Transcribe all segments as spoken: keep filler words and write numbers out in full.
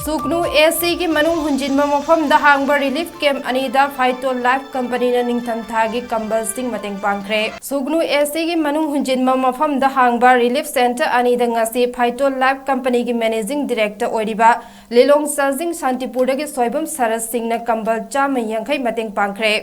ꯁꯨꯒꯅꯨ ꯑꯦꯁꯤꯒꯤ ꯃꯅꯨꯡ ꯍꯨꯟꯖꯤꯟꯕ ꯃꯐꯝꯗ ꯍꯥꯡꯕ ꯔꯤꯂꯤꯐ ꯀꯦꯝꯞ ꯑꯅꯤꯗ ꯐꯥꯏꯇꯣ ꯂꯥꯏꯐ ꯀꯝꯄꯅꯤꯅ ꯅꯤꯡꯊꯝꯊꯥꯒꯤ ꯀꯝꯕꯜꯁꯤꯡ ꯃꯇꯦꯡ ꯄꯥꯡꯈ꯭ꯔꯦ꯫ ꯁꯨꯒꯅꯨ ꯑꯦꯁꯤꯒꯤ ꯃꯅꯨꯡ ꯍꯨꯟꯖꯤꯟꯕ ꯃꯐꯝꯗ ꯍꯥꯡꯕ ꯔꯤꯂꯤꯐ ꯁꯦꯟꯇꯔ ꯑꯅꯤꯗ ꯉꯁꯤ ꯐꯥꯏꯇꯣ ꯂꯥꯏꯐ ꯀꯝꯄꯅꯤꯒꯤ ꯃꯦꯅꯦꯖꯤꯡ ꯗꯤꯔꯦꯛꯇꯔ ꯑꯣꯏꯔꯤꯕ ꯂꯤꯂꯣꯡ ꯆꯥꯖꯤꯡ ꯁꯥꯟꯇꯤꯄꯨꯔꯗꯒꯤ ꯁꯣꯏꯕꯝ ꯁꯔꯠ ꯁꯤꯡꯅ ꯀꯝꯕꯜ ꯆꯥꯝꯃ ꯌꯥꯡꯈꯩ ꯃꯇꯦꯡ ꯄꯥꯡꯈ꯭ꯔꯦ꯫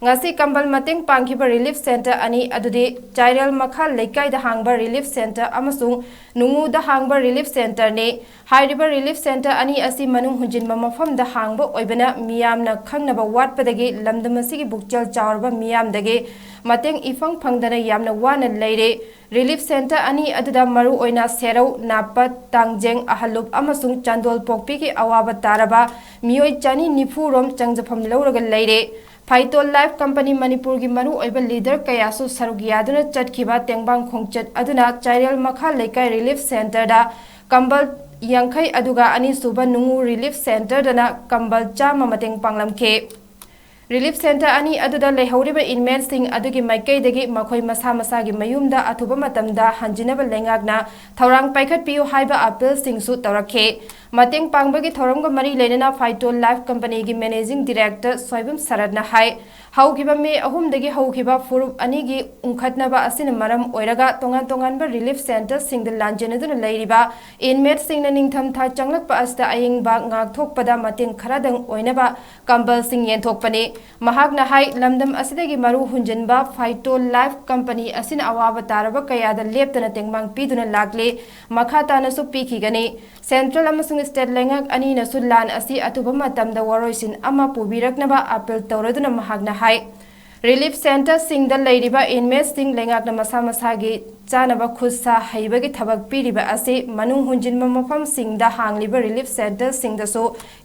ꯉꯁꯤ ꯀꯝꯕꯜ ꯃꯇꯦꯡ ꯄꯥꯡꯈꯤꯕ ꯔꯤꯂꯤꯐ ꯁꯦꯟꯇꯔ ꯑꯅꯤ ꯑꯗꯨꯗꯤ ꯆꯥꯏꯔꯦꯜ ꯃꯈꯥ ꯂꯩꯀꯥꯏꯗ ꯍꯥꯡꯕ ꯔꯤꯂꯤꯐ ꯁꯦꯟꯇꯔ ꯑꯃꯁꯨꯡ ꯅꯨꯡꯉꯨꯗ ꯍꯥꯡꯕ ꯔꯤꯂꯤꯐ ꯁꯦꯟꯇꯔꯅꯤ꯫ ꯍꯥꯏꯔꯤꯕ ꯔꯤꯂꯤꯐ ꯁꯦꯟꯇꯔ ꯑꯅꯤ ꯑꯁꯤ ꯃꯅꯨꯡ ꯍꯨꯟꯖꯤꯟꯕ ꯃꯐꯝꯗ ꯍꯥꯡꯕ ꯑꯣꯏꯕꯅ ꯃꯤꯌꯥꯝꯅ ꯈꯪꯅꯕ ꯋꯥꯠꯄꯗꯒꯤ ꯂꯝꯗꯝ ꯑꯁꯤꯒꯤ ꯄꯨꯛꯆꯦꯜ ꯆꯥꯎꯔꯕ ꯃꯤꯌꯥꯝꯗꯒꯤ ꯃꯇꯦꯡ ꯏꯐꯪ ꯐꯪꯗꯅ ꯌꯥꯝꯅ ꯋꯥꯅ ꯂꯩꯔꯦ꯫ ꯔꯤꯂꯤꯐ ꯁꯦꯟꯇꯔ ꯑꯅꯤ ꯑꯗꯨꯗ ꯃꯔꯨꯑꯣꯏꯅ ꯁꯦꯔꯧ, ꯅꯥꯄꯠ, ꯇꯥꯡꯖꯦꯡ, ꯑꯍꯜꯂꯨꯞ ꯑꯃꯁꯨꯡ ꯆꯥꯟꯗꯣꯜ ꯄꯣꯛꯄꯤꯒꯤ ꯑꯋꯥꯕ ꯇꯥꯔꯕ ꯃꯤꯑꯣꯏ ꯆꯅꯤ ꯅꯤꯐꯨ ꯔꯣꯝ ꯆꯪꯖꯐꯝ ꯂꯧꯔꯒ ꯂꯩꯔꯦ꯫ ꯐꯥꯏꯇꯣ ꯂꯥꯏꯐ ꯀꯝꯄꯅꯤ ꯃꯅꯤꯄꯨꯔꯒꯤ ꯃꯔꯨꯑꯣꯏꯕ ꯂꯤꯗꯔ ꯀꯌꯥꯁꯨ ꯁꯔꯨꯛ ꯌꯥꯗꯨꯅ ꯆꯠꯈꯤꯕ ꯇꯦꯡꯕꯥꯡ ꯈꯣꯡꯆꯠ ꯑꯗꯨꯅ ꯆꯥꯏꯔꯦꯜ ꯃꯈꯥ ꯂꯩꯀꯥꯏ ꯔꯤꯂꯤꯐ ꯁꯦꯟꯇꯔꯗ ꯀꯝꯕꯜ ꯌꯥꯡꯈꯩ ꯑꯗꯨꯒ ꯑꯅꯤꯁꯨꯕ ꯅꯨꯡꯉꯨ ꯔꯤꯂꯤꯐ ꯁꯦꯟꯇꯔꯗꯅ ꯀꯝꯕꯜ ꯆꯥꯝꯃ ꯃꯇꯦꯡ ꯄꯥꯡꯂꯝꯈꯤ꯫ ꯔꯤꯂꯤꯐ ꯁꯦꯟꯇꯔ ꯑꯅꯤ ꯑꯗꯨꯗ ꯂꯩꯍꯧꯔꯤꯕ ꯏꯟꯃꯦꯠꯁꯤꯡ ꯑꯗꯨꯒꯤ ꯃꯥꯏꯀꯩꯗꯒꯤ ꯃꯈꯣꯏ ꯃꯁꯥ ꯃꯁꯥꯒꯤ ꯃꯌꯨꯝꯗ ꯑꯊꯨꯕ ꯃꯇꯝꯗ ꯍꯟꯖꯤꯟꯅꯕ ꯂꯩꯉꯥꯛꯅ ꯊꯧꯔꯥꯡ ꯄꯥꯏꯈꯠꯄꯤꯌꯨ ꯍꯥꯏꯕ ꯑꯄꯤꯜꯁꯤꯡꯁꯨ ꯇꯧꯔꯛꯈꯤ꯫ ꯃꯇꯦꯡ ꯄꯥꯡꯕꯒꯤ ꯊꯧꯔꯝꯒ ꯃꯔꯤ ꯂꯩꯅꯅ ꯐꯥꯏꯇꯣ ꯂꯥꯏꯐ ꯀꯝꯄꯅꯤꯒꯤ ꯃꯦꯅꯦꯖꯤꯡ ꯗꯤꯔꯦꯛꯇꯔ ꯁꯣꯏꯕꯝ ꯁꯔꯠꯅ ꯍꯥꯏ, ꯍꯧꯈꯤꯕ ꯃꯦ ꯑꯍꯨꯝꯗꯒꯤ ꯍꯧꯈꯤꯕ ꯐꯨꯔꯨꯞ ꯑꯅꯤꯒꯤ ꯎꯪꯈꯠꯅꯕ ꯑꯁꯤꯅ ꯃꯔꯝ ꯑꯣꯏꯔꯒ ꯇꯣꯉꯥꯟ ꯇꯣꯉꯥꯟꯕ ꯔꯤꯂꯤꯐ ꯁꯦꯟꯇꯔꯁꯤꯡꯗ ꯂꯥꯟꯖꯦꯟꯅꯗꯨꯅ ꯂꯩꯔꯤꯕ ꯏꯟꯃꯦꯠꯁꯤꯡꯅ ꯅꯤꯡꯊꯝꯊꯥ ꯆꯪꯂꯛꯄ ꯑꯁꯤꯗ ꯑꯏꯪꯕ ꯉꯥꯛꯊꯣꯛꯄꯗ ꯃꯇꯦꯡ ꯈꯔꯗꯪ ꯑꯣꯏꯅꯕ ꯀꯝꯕꯜꯁꯤꯡ ꯌꯦꯟꯊꯣꯛꯄꯅꯤ꯫ ꯃꯍꯥꯛꯅ ꯍꯥꯏ, ꯂꯝꯗꯝ ꯑꯁꯤꯗꯒꯤ ꯃꯔꯨ ꯍꯨꯟꯖꯤꯟꯕ ꯐꯥꯏꯇꯣ ꯂꯥꯏꯐ ꯀꯝꯄꯅꯤ ꯑꯁꯤꯅ ꯑꯋꯥꯕ ꯇꯥꯔꯕ ꯀꯌꯥꯗ ꯂꯦꯞꯇꯅ ꯇꯦꯡꯕꯥꯡ ꯄꯤꯗꯨꯅ ꯂꯥꯛꯂꯤ, ꯃꯈꯥ ꯇꯥꯅꯁꯨ ꯄꯤꯈꯤꯒꯅꯤ꯫ ꯁꯦꯟꯇ꯭ꯔꯦꯜ ꯑꯃꯁꯨꯡ ꯁ꯭ꯇꯦꯠ ꯂꯩꯉꯥꯛ ꯑꯅꯤꯅꯁꯨ ꯂꯥꯟ ꯑꯁꯤ ꯑꯊꯨꯕ ꯃꯇꯝꯗ ꯋꯥꯔꯣꯏꯁꯤꯟ ꯑꯃ ꯄꯨꯕꯤꯔꯛꯅꯕ ꯑꯄꯤꯜ ꯇꯧꯔꯗꯨꯅ ꯃꯍꯥꯛꯅ ꯍꯥꯏ, ꯔꯤꯂꯤꯐ ꯁꯦꯟꯇꯔꯁꯤꯡꯗ ꯂꯩꯔꯤꯕ ꯏꯟꯃꯦꯠꯁꯤꯡ ꯂꯩꯉꯥꯛꯅ ꯃꯁꯥ ꯃꯁꯥꯒꯤ ꯆꯥꯅꯕ ꯈꯨꯠ ꯁꯥ ꯍꯩꯕꯒꯤ ꯊꯕꯛ ꯄꯤꯔꯤꯕ ꯑꯁꯤ ꯃꯅꯨꯡ ꯍꯨꯟꯖꯤꯟꯕ ꯃꯐꯝꯁꯤꯡꯗ ꯍꯥꯡꯂꯤꯕ ꯔꯤꯂꯤꯐ ꯁꯦꯟꯇꯔꯁꯤꯡꯗꯁꯨ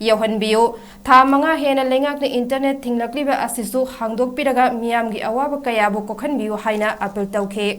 ꯌꯧꯍꯟꯕꯤꯌꯨ꯫ ꯊꯥ ꯃꯉꯥ ꯍꯦꯟꯅ ꯂꯩꯉꯥꯛꯅ ꯏꯟꯇꯔꯅꯦꯠ ꯊꯤꯡꯂꯛꯂꯤꯕ ꯑꯁꯤꯁꯨ ꯍꯥꯡꯗꯣꯛꯄꯤꯔꯒ ꯃꯤꯌꯥꯝꯒꯤ ꯑꯋꯥꯕ ꯀꯌꯥꯕꯨ ꯀꯣꯛꯍꯟꯕꯤꯌꯨ ꯍꯥꯏꯅ ꯑꯄꯤꯜ ꯇꯧꯈꯤ꯫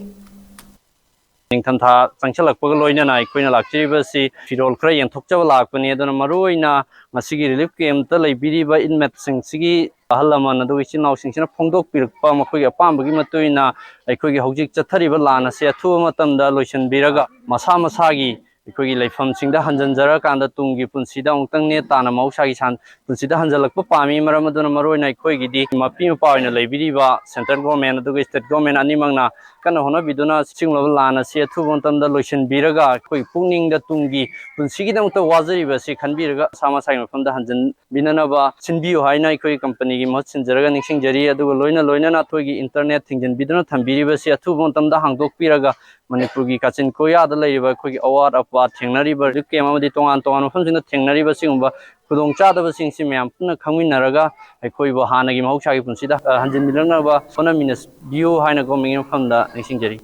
ꯅꯤꯡꯊꯝꯊꯥ ꯆꯪꯁꯤꯜꯂꯛꯄꯒ ꯂꯣꯏꯅꯅ ꯑꯩꯈꯣꯏꯅ ꯂꯥꯛꯆꯔꯤꯕꯁꯤ ꯐꯤꯔꯣꯜ ꯈꯔ ꯌꯦꯟꯊꯣꯛꯆꯕ ꯂꯥꯛꯄꯅꯤ꯫ ꯑꯗꯨꯅ ꯃꯔꯨꯑꯣꯏꯅ ꯉꯁꯤꯒꯤ ꯔꯤꯂꯤꯐ ꯀꯦꯝꯞꯇ ꯂꯩꯕꯤꯔꯤꯕ ꯏꯟꯃꯦꯠꯁꯤꯡꯁꯤꯒꯤ ꯑꯍꯜ ꯂꯃꯟ ꯑꯗꯨꯒ ꯏꯆꯤꯟ ꯏꯅꯥꯎꯁꯤꯡꯁꯤꯅ ꯐꯣꯡꯗꯣꯛꯄꯤꯔꯛꯄ ꯃꯈꯣꯏꯒꯤ ꯑꯄꯥꯝꯕꯒꯤ ꯃꯇꯨꯡ ꯏꯟꯅ ꯑꯩꯈꯣꯏꯒꯤ ꯍꯧꯖꯤꯛ ꯆꯠꯊꯔꯤꯕ ꯂꯥꯟ ꯑꯁꯤ ꯑꯊꯨꯕ ꯃꯇꯝꯗ ꯂꯣꯏꯁꯤꯟꯕꯤꯔꯒ ꯃꯁꯥ ꯃꯁꯥꯒꯤ ꯑꯩꯈꯣꯏꯒꯤ ꯂꯩꯐꯝꯁꯤꯡꯗ ꯍꯟꯖꯤꯟꯖꯔꯀꯥꯟꯗ ꯇꯨꯡꯒꯤ ꯄꯨꯟꯁꯤꯗ ꯑꯃꯨꯛꯇꯪ ꯅꯦ ꯇꯥꯅ ꯃꯍꯧꯁꯥꯒꯤ ꯁꯥꯟ-, ꯄꯨꯟꯁꯤꯗ ꯍꯟꯖꯤꯜꯂꯛꯄ ꯄꯥꯝꯃꯤ꯫ ꯃꯔꯝ ꯑꯗꯨꯅ ꯃꯔꯨꯑꯣꯏꯅ ꯑꯩꯈꯣꯏꯒꯤꯗꯤ ꯃꯄꯤ ꯃꯄꯥ ꯑꯣꯏꯅ ꯂꯩꯕꯤꯔꯤꯕ central government ꯑꯗꯨꯒ state government ꯑꯅꯤꯃꯛꯅ ꯀꯟꯅ ꯍꯣꯠꯅꯕꯤꯗꯨꯅ ꯁꯤꯒꯨꯝꯂꯕ ꯂꯥꯟ ꯑꯁꯤ ꯑꯊꯨꯕ ꯃꯇꯝꯗ ꯂꯣꯏꯁꯤꯟꯕꯤꯔꯒ ꯑꯩꯈꯣꯏ ꯄꯨꯛꯅꯤꯡꯗ ꯇꯨꯡꯒꯤ ꯄꯨꯟꯁꯤꯒꯤꯗꯃꯛꯇ ꯋꯥꯖꯔꯤꯕ ꯑꯁꯤ ꯈꯟꯕꯤꯔꯒ ꯃꯁꯥ ꯃꯁꯥꯒꯤ ꯃꯐꯝꯗ ꯍꯟꯖꯤꯟꯕꯤꯅꯅꯕ ꯁꯤꯟꯕꯤꯌꯨ ꯍꯥꯏꯅ ꯑꯩꯈꯣꯏ companyꯒꯤ ꯃꯍꯨꯠ ꯁꯤꯟꯖꯔꯒ ꯅꯤꯡꯁꯤꯡꯖꯔꯤ꯫ ꯑꯗꯨꯒ ꯂꯣꯏꯅ ꯂꯣꯏꯅꯅ ꯑꯩꯈꯣꯏꯒꯤ internet ꯊꯤꯡꯖꯤꯟꯕꯤꯗꯨꯅ ꯊꯝꯕꯤꯔꯤꯕꯁꯤ ꯑꯊꯨꯕ ꯃꯇꯝꯗ ꯍꯥꯡꯗꯣꯛꯄꯤꯔꯒ ꯃꯅꯤꯄꯨꯔꯒꯤ ꯀꯥꯆꯤꯟ ꯀꯣꯌꯥꯗ ꯂꯩꯔꯤꯕ ꯑꯩꯈꯣꯏꯒꯤ ꯑꯋꯥꯠ ꯑꯄꯥ ꯊꯦꯡꯅꯔꯤꯕ relief camp ꯑꯃꯗꯤ ꯇꯣꯉꯥꯟ ꯇꯣꯉꯥꯟꯕ ꯃꯐꯝꯁꯤꯡꯗ ꯊꯦꯡꯅꯔꯤꯕ ꯁꯤꯒꯨꯝꯕ ꯈꯨꯗꯣꯡꯆꯥꯗꯕꯁꯤꯡꯁꯤ ꯃꯌꯥꯝ ꯄꯨꯟꯅ ꯈꯪꯃꯤꯟꯅꯔꯒ ꯑꯩꯈꯣꯏꯕꯨ ꯍꯥꯟꯅꯒꯤ ꯃꯍꯧꯁꯥꯒꯤ ꯄꯨꯟꯁꯤꯗ, ꯑ, ꯍꯟꯖꯤꯟꯕꯤꯔꯛꯅꯕ ꯍꯣꯠꯅꯃꯤꯟꯅꯕꯤꯌꯨ ꯍꯥꯏꯅ governmentꯒꯤ ꯃꯐꯝꯗ ꯅꯤꯡꯁꯤꯡꯖꯔꯤ꯫